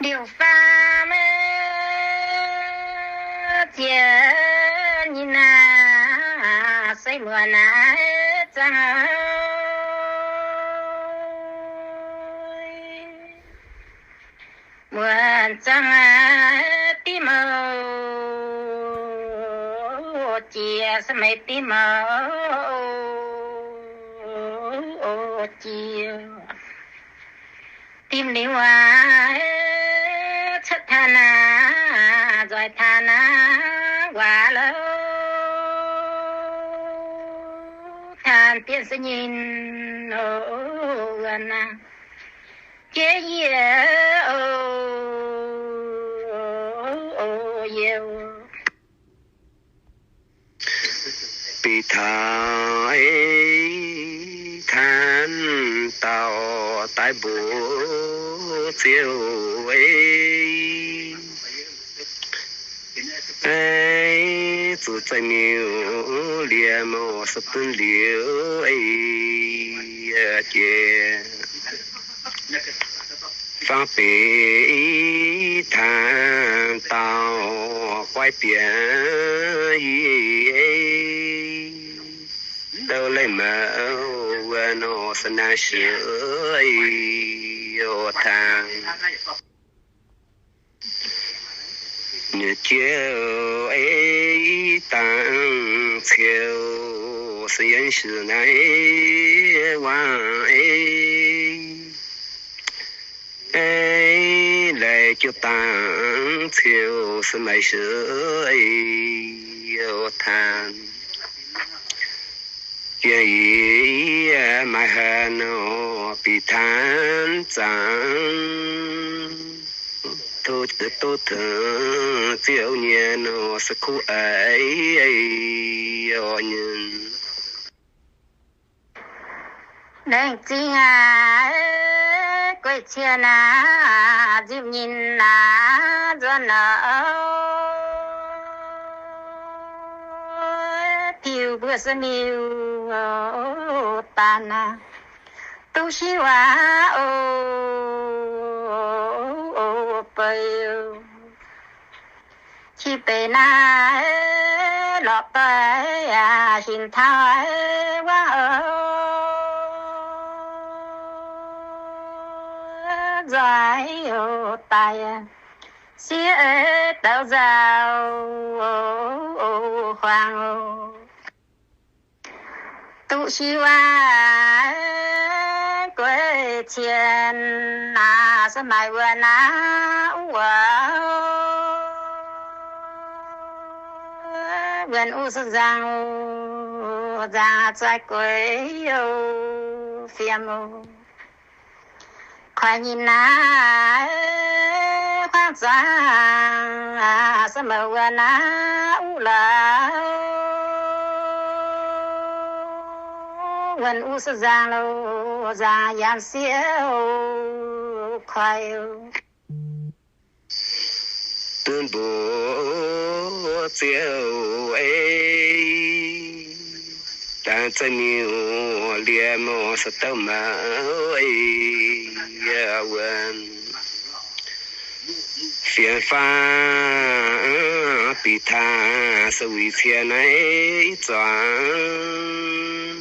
Ziouc faam ziex nyei naaiv, se muonz naaiv zaangc, muonz zaangc div mouc jiex, se meih div mouc jiex. Dimv liuz aac, cuotv taanx aac, nzoih taanx aac, waac louh taanx, bienh se nyinh oc, wuonh aac, jiex yie oc, yie oc. Bieqc taux ei, taanx dauh daaih mbuox Ziouv ei, ei, zuqc zeqc miuc liemh oc, se bun liuz ei, jiex fangx bieqc taanx dauh guaiv bieqc yie ei, douh leiz mouc wuov nor, se naaiv se ei, oc, taanx. Nyei Ziouv ei, dangx ciouv se yiem se naaiv wangv ei, ei, leiz jiu dangx ciouv se meih se ei, oc, taanx. Yie, yie maiv haih nor bieqc taanx zaangc, tov duqv tengx Ziouv nyei nor, se kuv eix, oc, nyei. Laengz zingh aac, gueiv cien aac, nzipc nyinh aac, nzuonx aac, piuv mbuo se miuc daan aac, duqv siv waac oc, oc, beiv. Qiex beic naaiv lorqc doic aac, hinc taux wangv oc, nzoih oc daaih, siev douz nzauh oc, huaang oc. Duqv siv waac gueiv cien aac, se maaih wuonh aac, wuov wuonh uv se nzangc, nzangc zaaih gueix oc, fiem oc. Kuaaiv nyinh naaiv huaang zaangc, se maaih wuonh aac, uv lorqc, wuonh uv se nzangc loh, nzangc yaac siev kuaaiv. Duqv mbuox Ziouv ei, dangx zeqc miuc liemh oc, se douh mouc ei, wuonh fienx faam bieqc taanx, se wuic cien naaiv zuangx,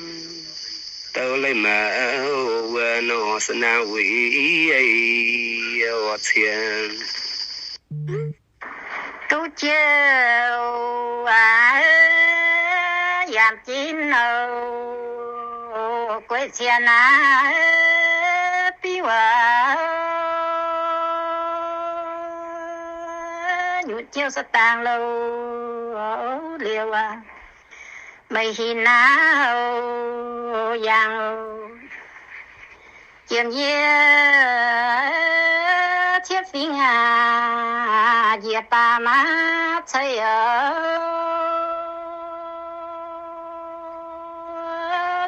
douh leiz mouc wuov nor, se naaiv wuic ei, oc, cien. Duqv Ziouv aac, yaac jin oc, gueiv cien aac, biuv aac, nyutc Ziouv se dangx loh, liuz aac, meih hinc naaiv oc, yangh oc. Jiem yie cietv fingx aac, njiec baac maiv ceix oc,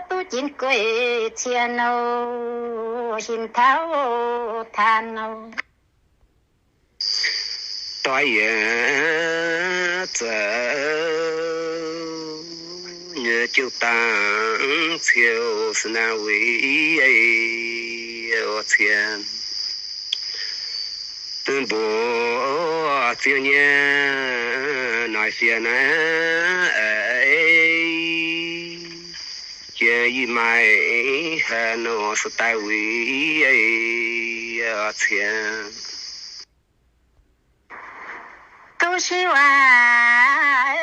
duqv jin gueiv cien oc, hinc taux taanx oc. Doix yietc zoux nyei jiu dangx ciouv se naaiv wuic ei, oc, cien. Mbuo ziouc nyei noic fiev naaiv, jiex yie maaih haaix nor se daaih wuic cienx. Duqv siv waac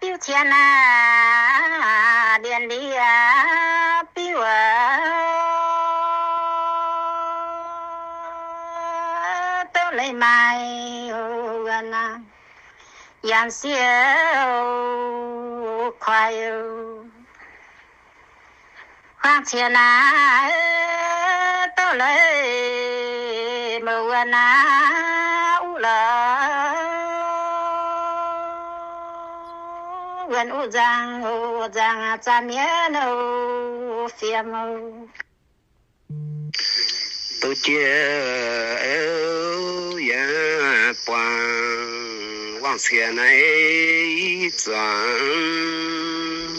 biuv cienx aac, ndiev ndiev biuv aac, duqv leiz maaih wuonh aac, yaac siou kuaix. Huaang cienx aac, duqv leiz mouc wuonh aac, uv lorz wuonh uv nzangc, nzangc zaah mienv fiem. Duqv jiex yaac buangh wangh cienx naaiv zuangx.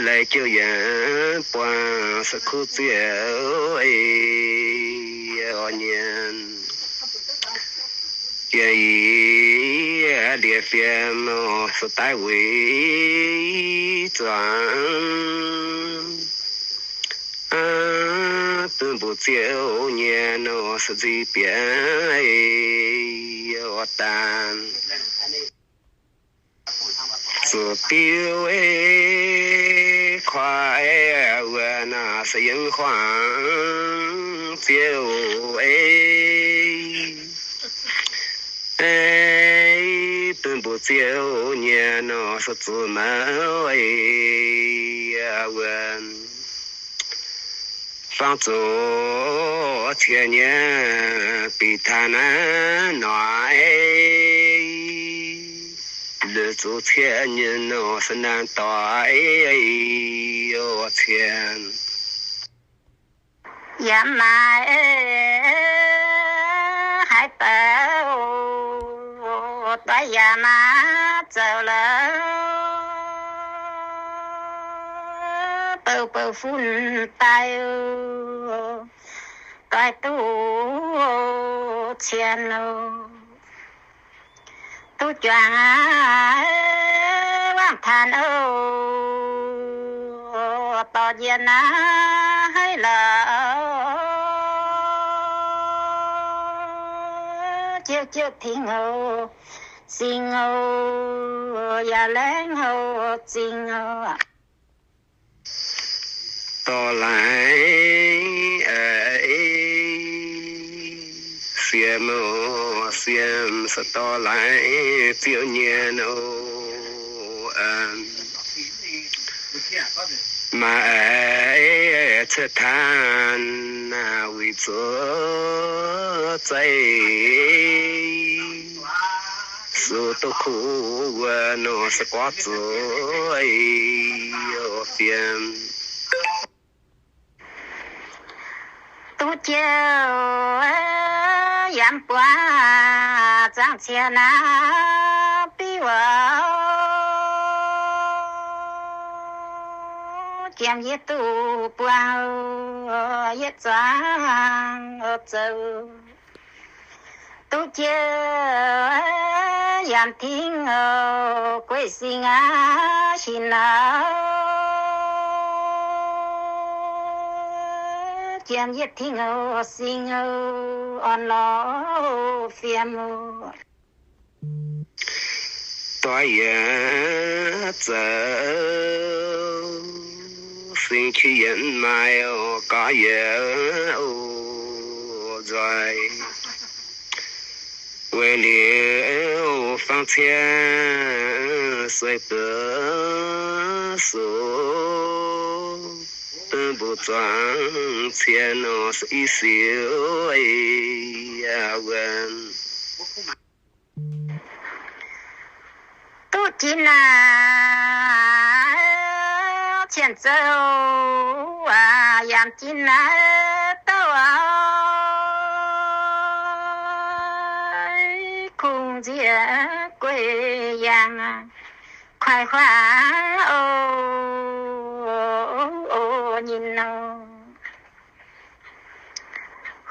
Laih jouh yaac buangh se kuv ziouc ei oix nyienz. Jiex yie ndiev fiem se daaih wuic zuangx. Duqv mbuo ziouc nyei nor se nzih bieqc ei oix daan. Zuqc biuv ei kuaix wuonh naaic se yiem huaang ziouc ei. Ei, duqv mbuo ziouc nyei nor se zuqc mouc ei wuonh. Fangx zuqc ciex nyei bieqc taux naaiv noic, lorz zuqc ciex nyei nor se naaiv doic ciex. Yaac maaih haaix dauh doix yaac maaih zoux lorz bouh bouh fun daaih, doix duqv cien oc. Duqv juangc wangh taanx oc, dorh njiec naaiv haiz lorz, jiouv jiouv tingx oc, zingh oc, yaac laengz oc, zingh oc. Dorh laengz siem oc, siem se dorh laengz ziouc nyei oc. Maaih cuotv taanv wuic zuqc zeiv, suv duqv kuv wuov nor se gorngv zuqc fiem. Duqv jiex yaac buangh zaangc cien naaiv biuv oc, jiem yie duqv buangh yie zuangx zoux. Duqv jiex yaac tingx gueiv singx aqv, singx aqv, jiem yie tingx singx orn lorz fiem. Doix yie zoux singx qiex yienx maaih gaax yie oc nzoih. Weic liuz fangx cien sueih bieqc sux, duqv mbuo zuangx cien nor se i siou ei wuonh. Duqv jiex naaiv cien zoux aac, yaac jiex naaiv douc aac, kungx nziex gueiv yangh kuaix huaav oc, nyinh nor.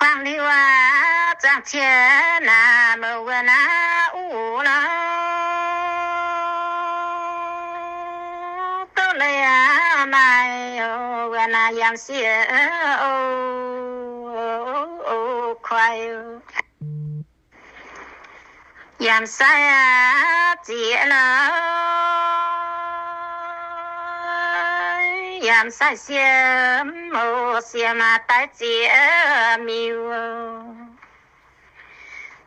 Dangh liuz aqv, zaangc cien naaic, mouc wuov naaic uv lorqc, douv leiz aqv maaih, wuov naaic yaac sieqv, o, koi, yaac sai aqv zieqv lorqc, yaac sai sieqv, o, sieqv maaih daaih zieqv miuc.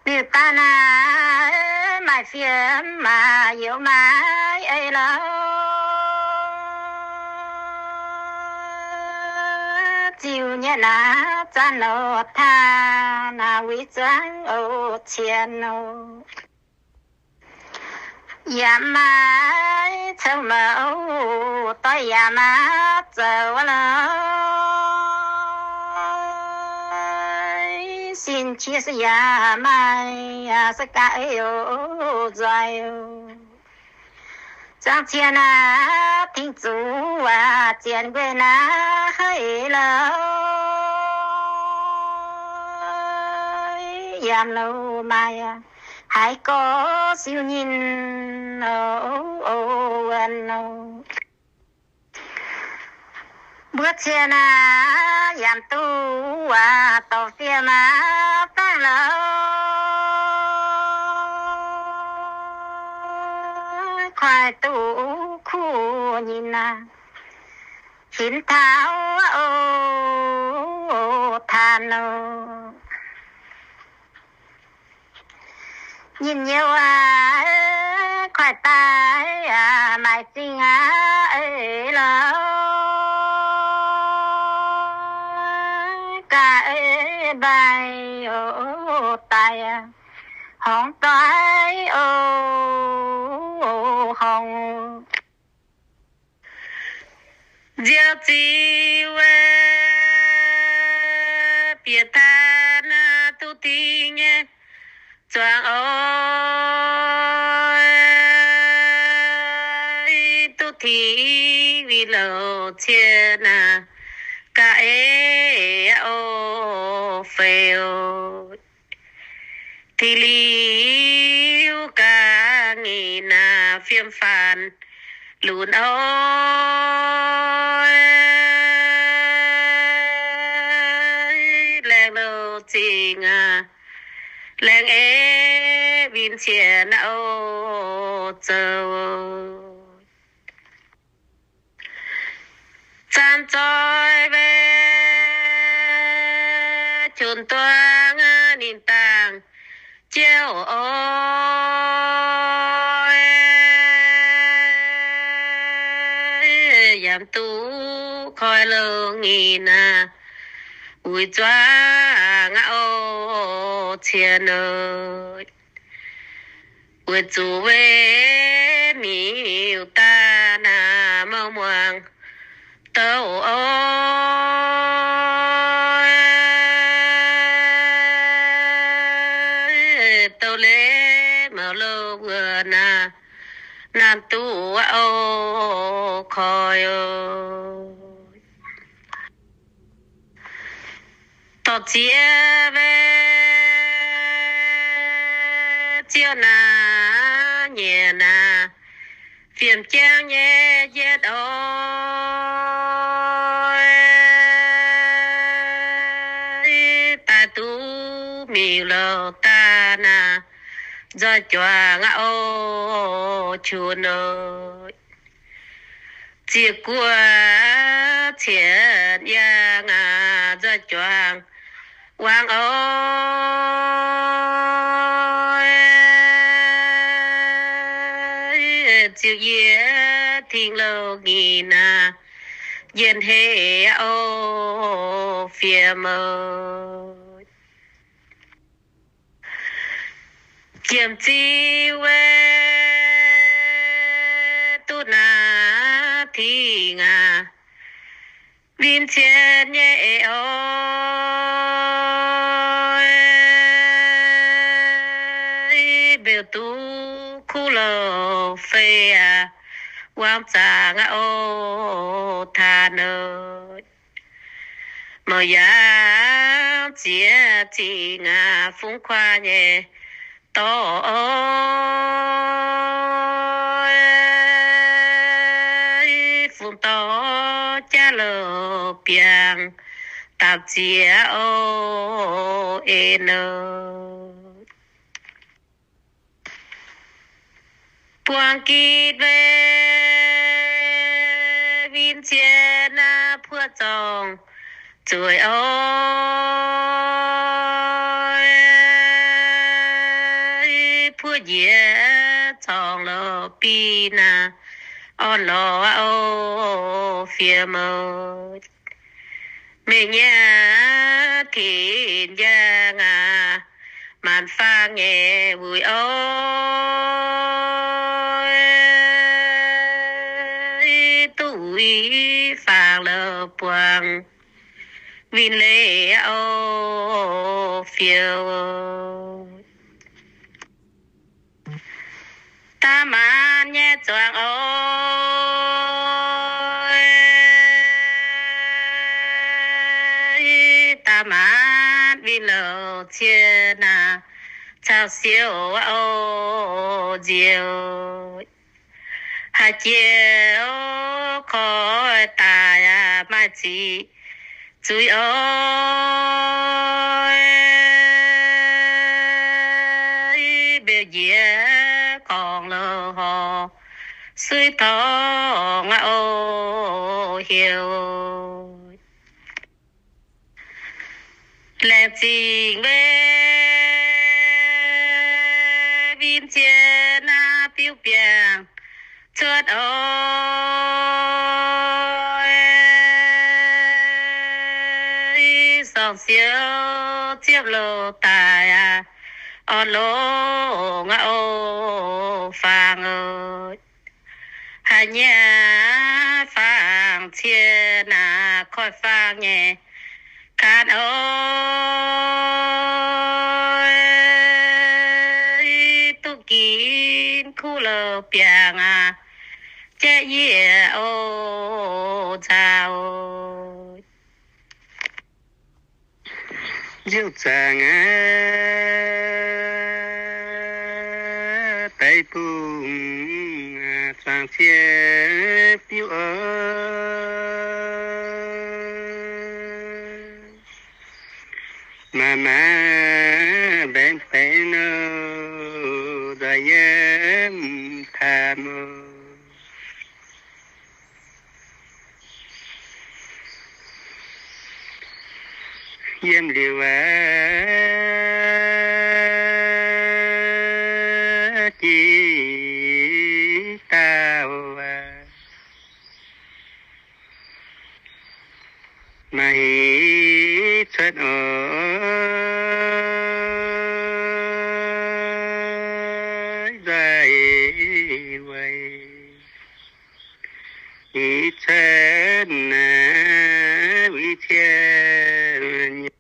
Miuc daaih naaic, maaih fiem maaih youz maaih ei lorqc, ziux nyei naaic, zaanv lorqc taaih naaic, wuic zuangx o, cien o. Yaac maaih cong-mouc, doix yaac maaih zoux lorqc, sin qiex se yaac maaih, se gaax ei o, nzoih o. Zaangc cien naaic, tingx zuqc waac zienx nquenc naaic haic lorqc, yaac loz maaih haiz gorx siou nyinh o, wuonh o. Mbuo cien naaic, yaac duqv waac dorh fiem maaih fangv lorqc, kuaaiv duqv kuv nyinh naaic, hinv taux o, taan o. Nyinh youh aac, kuaaiv daaih aac, maaih zingh aac, ei lorqc, gaax ei mbaih o, daaih aac, horngz doiv o, horngz. Nziouv ziux bieqc taux naaic duqv tingx nyei zuangx oc, duqv tingx win louc cien naaic, gaax ei o, fei o. Tingx liuz gaax nginh naaic, fiem faanx lunx oc, laengz louc zingh aac, laengz ei win cien naaic oc, zoux. Zanc zoih weic qunx duangv ninh dangh jauv oc, yaac duqv koi longx nyei naaic, wuic zuangx aqv oc, cien oc. Weic zuqc weic miuc-daaih naaic mouh muangx douc oc, douc leiz mouc louh wuonh naaic, naaic duqv oc, koi oc. Dorh ziex weic ziouc naaic nyiec naaic, fiem jangv nyei yietv oc, daaih duqv miuc-louc daaih naaic, nzoih juangc aqv oc, qunx oc. Ziec guoqv cietv yangh aac, nzoih juangc wangc oc, ziouc yie tingx louh nyinh aac, njien-heh aqv oc, fiem oc. Jiem ziux weic duqv naaic tingx aac, win cien nyei eix oc, mbeux duqv kuv louc fei aac, wangc zaangc aqv oc, taan oc. Mouc yaangv ziex zingh aac, fungx kuaav nyei dorh oc. Fungx dorh jaav louh biangh, daapc ziex oc, en oc. Buangh gitv win cien aac, buoqv zorngh zueiz oc. Buov njiec corngh lorh bin aac, orn lorz oc, fiem oc. Mengh nyei tinc njang aac, maanc faang nyei wuic oc. Duqv wuic faang lorh buangh win leiz oc, fiem. Da'maanc nyei zuangx oc. Da'maanc win louc cien aac, caux siouc oc, nziouc haaix jiex oc, koi daaih aac, maaih ziqc zuiz oc. Mbiouh njiec gorngv lorh horc, suiv torngv aqv oc, heuc. Laengz zingh win cien aac, biuv biangh cuotv oc. Sorng siouc ziepv loz daaih aac, orn longx aqv oc, faang oc. Haaix nyungc faang cien aac, koiv faang nyei kanh oc. Duqv ginv kuv louh biangh aac, jaiv yie oc, nzauh. Nziouv zaangc aqv, daic bung aac, zuangx cien biuv oc. Maaih maaih mbaengx-mbaengx nor, nzoih yiem taam oc. Yiem liuz aqv, jiex dauh aqv, maaih heix cuotv oc, nzoih weic heix cuotv naaiv, win cien nyei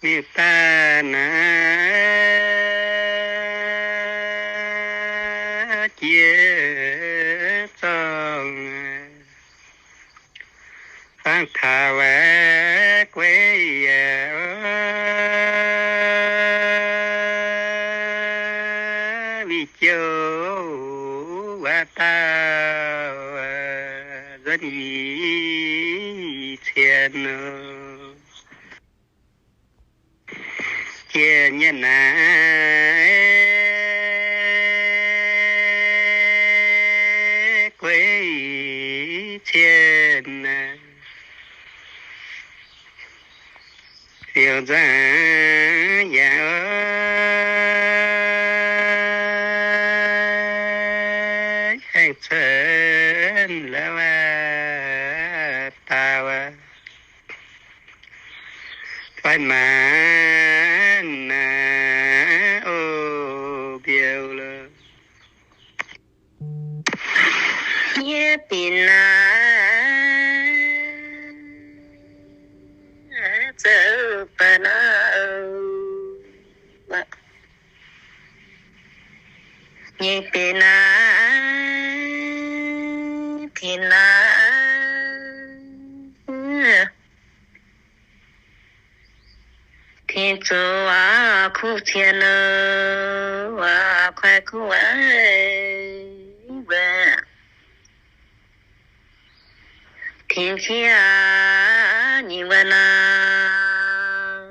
mingh daaih naaiv jiex zorngh, faang taux gueiv yaac win jouv waac dauh nzuonx win cien nor. Jiex nyei naaiv gueiv cien naaiv, liuz nzangc yaac haengh cuotv la'waac dauh fai maanc naaiv oc, mbiouh lorqc. Yie binc naaiv zoux baac naaiv, yie binc naaiv, tinc naaiv, Ninh zuqc waac kuv cien nor, waac kuaix kuv waac, tengx qiex nyei wuov nor,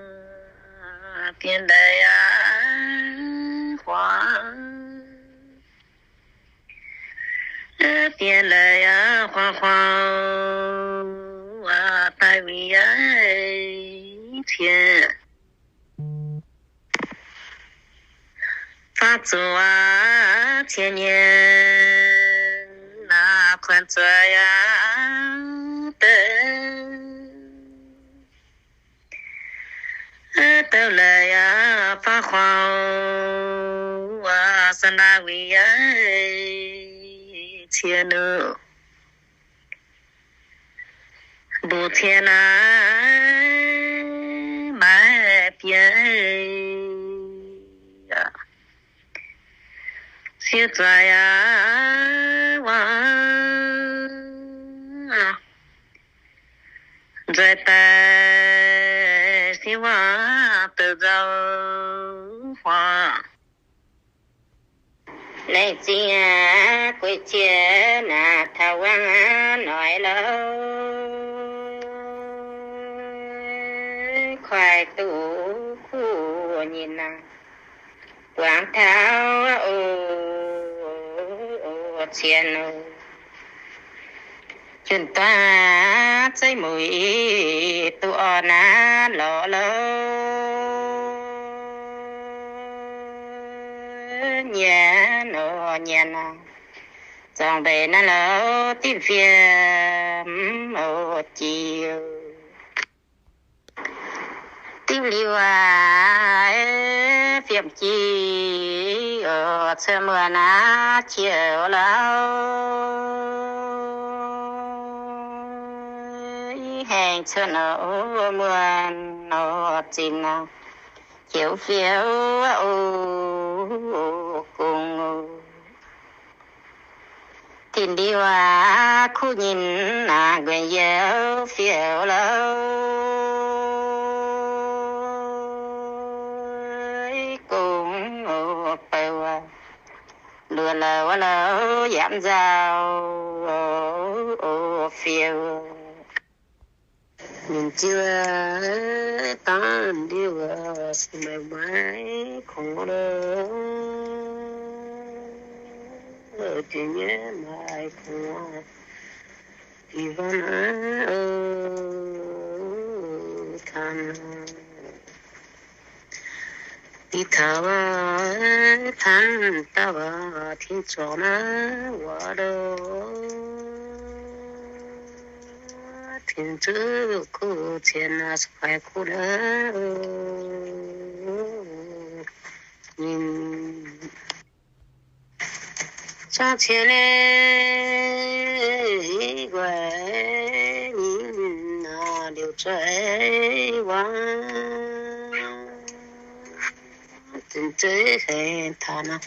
fiev daaih yaac huaax, fiev daaih yaac huaax huaax, daaih wuic yaac cien. Faanv zuqc cien nyei, naaiv kuonx zuqc yaac douh, douh laaix yaac faanv huaax, sa naaiv wuic yaac cien nor. Mbuo cien naaiv maaih fiev, siou zaaix yaac waac, nzueic daaih siou waac douc nzauh huaax. Laengz zingh aqv, guei jiex naaic taux wangv aqv, noic louh kuaaiv duqv kuv nyinh aqv, buangv taux oc, cien oc. Jun-Duang aac, zeiv muic duqv orn aav lorz louh nyei nor nyanc aac, zorngc mbeix naaiv louh dimv fiem oc jiex. Diuv liuz aac, fiem jiex oc, cuotv muonz aac qiex louh, haengh cuotv oc muonz oc zinh aac, qiex fiou oc gong oc. Tin-Liuh aac, kuv nyinh naaic nquenc youz fiou louh, gong oc bou aac, luoqc louh wuov louh yaac nzauh oc fiou. Ninh ziouc dangv liuz, se maaih maiv kungx loh, jiex nyei maaih kungx, ih hnoi naaiv oc, tan ih taux aac, tan dauh aac, tin zorc naaiv waac loh, tin zuqc kuv cien aac, se faix kuv loh, ninh zangv cien leiz guaix, ninh naaic liuz zueiz waac, zinh zeiv hengx taux naaiv,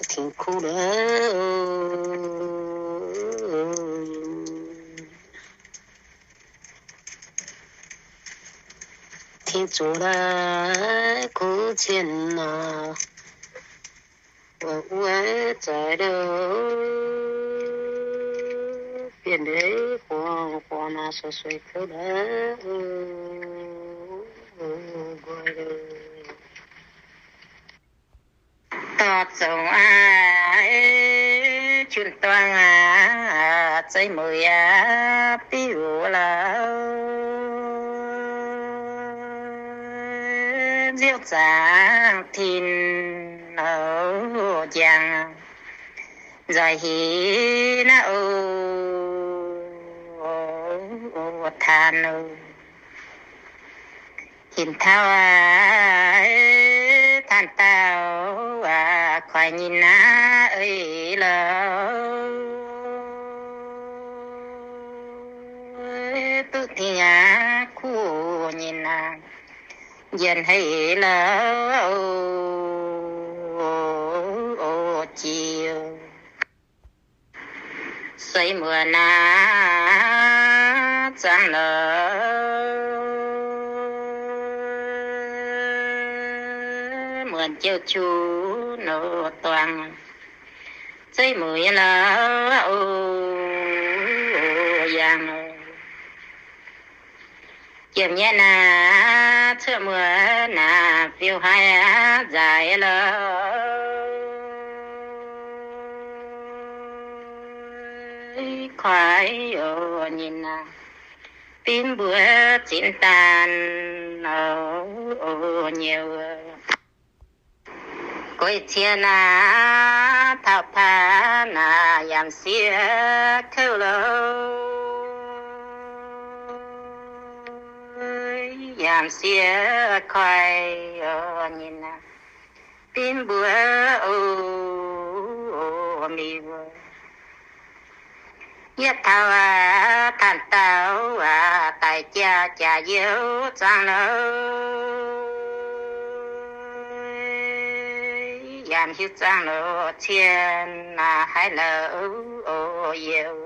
tin kuv loh, tin zuqc laaix kuv cien aac, wuov zaaix loh, bienh ndeic huaang huaang naaic sueih sueih kouv laaix nqoi loh. Dorh zoux aac, Jun-Duang aac, zeiv mueiz aac, biuv la'ziouv zaangc tin-houx njang, nzoih hinc naaiv oc, taan oc. Hinc taux aac, taan dauh aac, koiv nyinh naaiv eix louh, duqv dingh aac, kuv nyinh aac, njien haic louh oc jiex. Seix muonz naaiv zaangc loh. muonc jouh qu nor duangx, zeiv mueiz lorz o yangh. Jiem nyei naaic cuotv muonc naaic fiuv haic nzaaix lorz koi o nyei naaic, binv mbuo zinx daanh o nyei wuov. Gueix cie naaic taux paav naaic yaac m'sieqv kouv lorz, yaac m'sieqv koi o nyei naaic, binv mbuo o mingh wuov. Yietv taux aac, tanh dauh aac, daic jaax jaax youc zuangx lorz, yaac hiuv zuangx lorz cien naaic haaix lorz o youc.